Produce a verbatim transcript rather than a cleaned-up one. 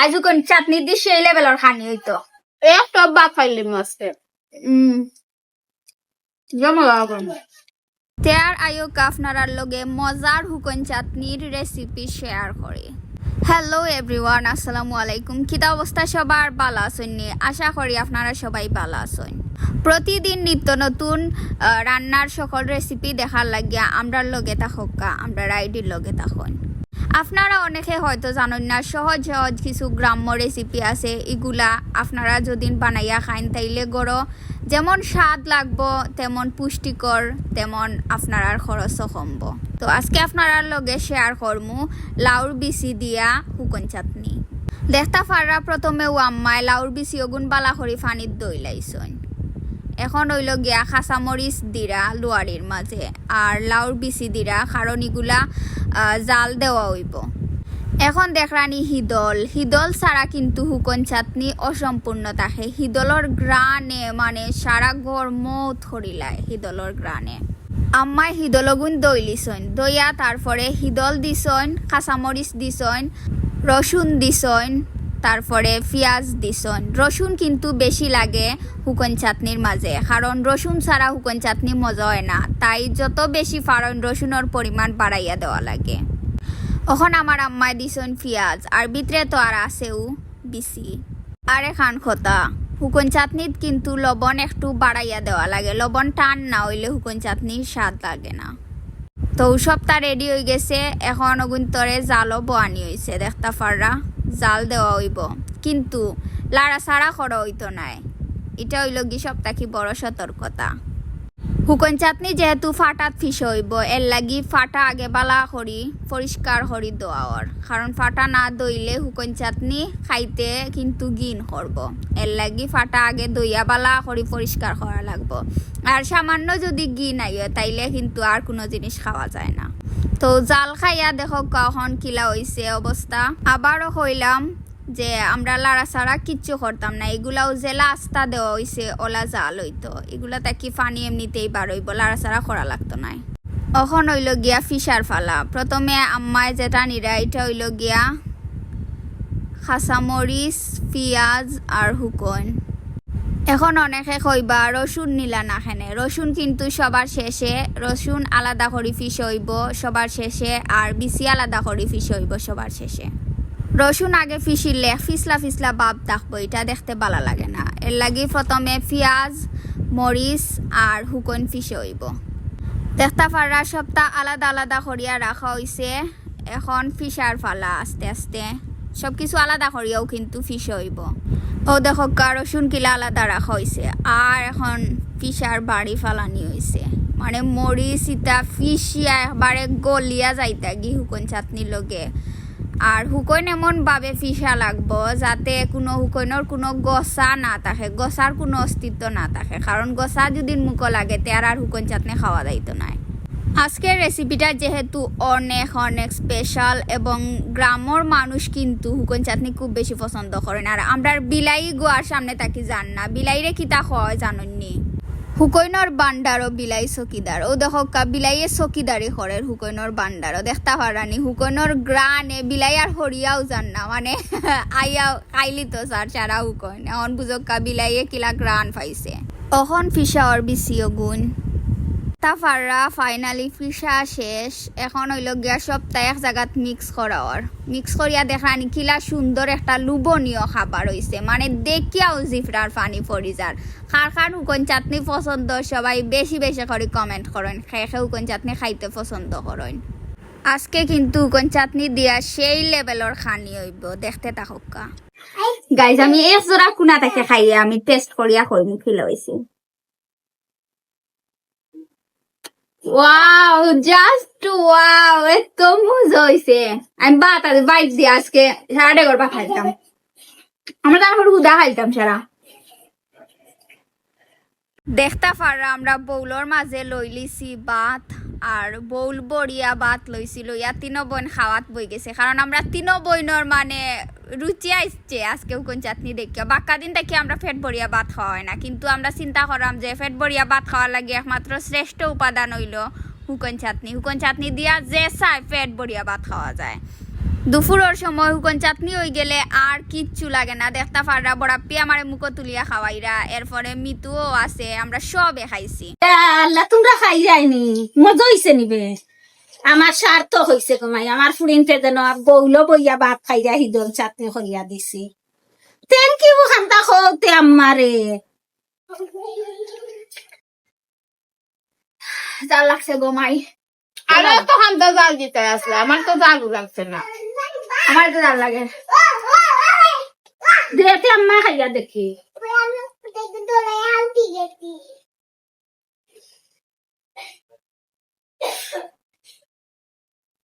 আইজ হুকন চাটনি দি সেই লেভেলর খানি অইতো। এক টপ ভাত খাইলিমু আজকে। উম। জমা লাগবে না। তে আর আইউক্কা আপনারার লগে মজার হুকন চাটনির রেসিপি শেয়ার করি। হ্যালো এভরিওয়ান, আসসালামু আলাইকুম। কিতা অবস্থা সবার? ভালা আছইন নি? আশা করি আপনারা সবাই ভালা আছইন। প্রতিদিন নিত্য নতুন, আহ, রান্নার সকল রেসিপি দেখার লাগিয়া আমরার লগে থাকউক্কা, আমরার আইডির লগে থাকইন। আপনারা অনেকে হয়তো জানইন না, সহজ সহজ কিছু গ্রাম্য রেসিপি আছে, ইগুলা আপনারা যদি বানাইয়া খাইন, তাইলে ঘরো যেমন স্বাদ লাগবো, তেমন পুষ্টিকর, তেমন আপনারার খরচও কমবো। তো আজকে আপনারার লগে শেয়ার করমু লাউর বিচি দিয়া হুকন চাটনি। দেখতা পাররা, প্রথমেউ আম্মায় লাউর বিচি অগুন ভালা করি পানিত ধইলাইছইন। এখন অইলো গিয়া কাঁচামরিচ দিরা লুয়ারির মাঝে, আর লাউর বিচি দিরা, কারণ ইগুলা, আহ, জাল দেওয়া অইবো। এখন দেখরানি হিদল, হিদল ছাড়া কিন্তু হুকন চাটনি অসম্পূর্ণ থাকে। হিদলর ঘ্রাণে মানে সারা ঘর মৌত করিলায় হিদলর ঘ্রাণে। আম্মায় হিদল অগুন ধইলিছইন, ধইয়া তারপরে হিদল দিছইন, কাঁচামরিচ দিছইন, রসুন দিছইন, তারপরে পিয়াজ দিছইন। রসুন কিন্তু বেশি লাগে হুকন চাটনির মাঝে, কারণ রসুন ছাড়া হুকন চাটনি মজা অয় না, তাই যত বেশি পারইন রসুনর পরিমাণ বাড়াইয়া দেওয়া লাগে। অখন আমার আম্মায় দিছইন পিয়াজ, আর ভিতরে তো আর আছেউ বিচি। আর এখান কথা, হুকন চাটনিত কিন্তু লবণ একটু বাড়াইয়া দেওয়া লাগে, লবণ টান না অইলে হুকন চাটনির স্বাদ লাগে না। তো সবটা রেডি অইগেছে, এখন অগুন্তরে জালও বওয়ানি অইছে, দেখতা পাররা জাল দেওয়া অইবো, কিন্তু লাড়াচাড়া করা অইতো নায়। ইটা অইলো গি সব থাকি বড় সতর্কতা। হুকন চাটনি যেহেতু ফাটাত পিষা অইবো, এর লাগি ফাটা আগে ভালা করি পরিষ্কার করি ধওয়া অর, কারণ ফাটা না ধইলে হুকন চাটনি খাইতে কিন্তু ঘিন করবো। এর লাগি ফাটা আগে ধইয়া ভালা করি পরিষ্কার করা লাগবো। আর সামান্য যদি ঘিন আইয়, তাইলে কিন্তু আর কুনু জিনিস খাওয়া যায় না। তো জাল খাইয়া দেখউক্কা অখন কিলা অইছে অবস্থা। আবারও কইলাম যে আমরা লাড়াচাড়া কিচ্ছু করতাম না, ইগুলাও যেলা আস্তা দেওয়া অইছে, অলা জাল অইতো। ইগুলা থাকি পানি এমনিতেই বার অইবো, লাড়াচাড়া করা লাগতো নায়। অখন অইলো গিয়া পিষার পালা। প্রথমে আম্মায় যেটা নিরা, ইটা অইলো গিয়া কাঁচামরিচ, পিয়াজ আর হুকন। এখন অনেকে কইবা, "রসুন নিলা না কেনে?" রসুন কিন্তু সবার শেষে, রসুন আলাদা করি পিষা অইবো সবার শেষে, আর বিচি আলাদা করি পিষা অইবো সবার শেষে। রসুন আগে পিষিলে ফিসলা ফিসলা ভাব থাকবো, ইটা দেখতে ভালা লাগে না। এর লাগি প্রথমে পিয়াজ, মরিচ আর হুকন পিষা অইবো। দেখতা পাররা সবটা আলাদা আলাদা করিয়া রাখা অইছে। এখন পিষার পালা আস্তে আস্তে। সব কিছু আলাদা করিয়াও কিন্তু পিষা অইবো। অউ দেখউক্কা, রসুন কিলা আলাদা রাখা অইছে, আর এখন পিষার বাড়ি ফালানি অইছে। মানে মরিচ ইতা পিষিয়া একবারে গলিয়া যাইতা গি হুকন চাটনির লগে। আর হুকন এমন ভাবে পিষা লাগবো যাতে কুনু হুকনর কুনু গসা না থাকে, গসার কুনু অস্তিত্ব না থাকে, কারণ গসা যদি মুখো লাগে তে আর, আর হুকন চাটনি খাওয়া যাইতো নায়। আজকের রেসিপিটা যেহেতু অনেক অনেক স্পেশাল এবং গ্রামর মানুষ কিন্তু হুকন চাটনি খুব বেশি পছন্দ করইন। আর আমরার বিলাই গুয়ার সামনে থাকি যার না, বিলাইরে কিতা কয় জানইন নি? হুকইনর ভান্ডারো বিলাই চকিদার। অউ দেখউক্কা, বিলাইয়ে চকিদারি করের হুকইনর ভান্ডারো। দেখতা পাররা নি, হুকইনর ঘ্রাণে বিলাই আর হরিয়াও যার না, মানে আইয়া খাইলিতো সারা সারা হুকইন। এখন বুঝউক্কা বিলাইয়ে কিলা ঘ্রাণ পাইছে। অখন পিষা অর বিচি অগুন। দেখতা পাররা finally পিষা শেষ। এখন অইলো গিয়া সবটা এক জাগাত মিক্স করা অর। মিক্স করিয়া দেখরা নি কিলা সুন্দর একটা লোভনীয় খাবার অইছে, মানে দেখিয়াউ জিফরার পানি পড়ি যার। কার কার হুকন চাটনি পছন্দ, সবাই বেশি বেশি করি comment করইন। কে কে হুকন চাটনি খাইতে পছন্দ করইন। আজকে কিন্তু হুকন চাটনি দিয়া সেই লেভেলর খানি অইবো, দেখতে থাকউক্কা। গাইস, আমি এক জোড়া কুনা থাকি খাইয়া আমি টেস্ট করিয়া কইমু কিলা অইছে। ওয়াও, just ওয়াও, এত মজা অইছে। আমি ভাত আর বাইট দিয়া আজকে সারা ডেগর ভাত খাইতাম। আমরা তারপর হুদা খাইতাম সারা। দেখতা পাররা আমরা বাউলর মাঝে লইলিছি ভাত, আর বাউল ভরিয়া ভাত লইছি, লইয়া তিনো বইন খাওয়াত বই গেছে, কারণ আমরা তিনো বইনর মানে রুচি আইছে আজকে হুকন চাটনি দেখিয়া। বাক্কা দিন থাকি আমরা পেট ভরিয়া ভাত খাওয়া অয় না, কিন্তু আমরা চিন্তা করলাম যে পেট ভরিয়া ভাত খাওয়ার লাগি একমাত্র শ্রেষ্ঠ উপাদান অইলো হুকন চাটনি। হুকন চাটনি দিয়া যে চায় পেট ভরিয়া ভাত খাওয়া যায়। দুপুরর সময় হুকন চাটনি অইগেলে আর কিচ্ছু লাগে না। দেখতা পাররা বড়াপ্পি আমারে মুখো তুলিয়া খাওয়াইরা, এরপরে মিতুও আছে, আমরা সবে খাইছি। আল্লাহ, তুমরা খাইরায়নি, মজা অইছে নিবে। আমার সার্থক অইছে গো মাই, আমার ফুড়িন্তে যেন বউলো বইয়া ভাত খাইরা হিদল চাটনি করিয়া দিছি। Thank you খান্তা কওতে আম্মারে। জাল লাগছে গো মাই। আরে তো খান্তা জাল দিতে আসলে, আমার তো জালও লাগছে না। আমার তো জাল লাগে। দেতে আম্মা খাইয়া দেখি।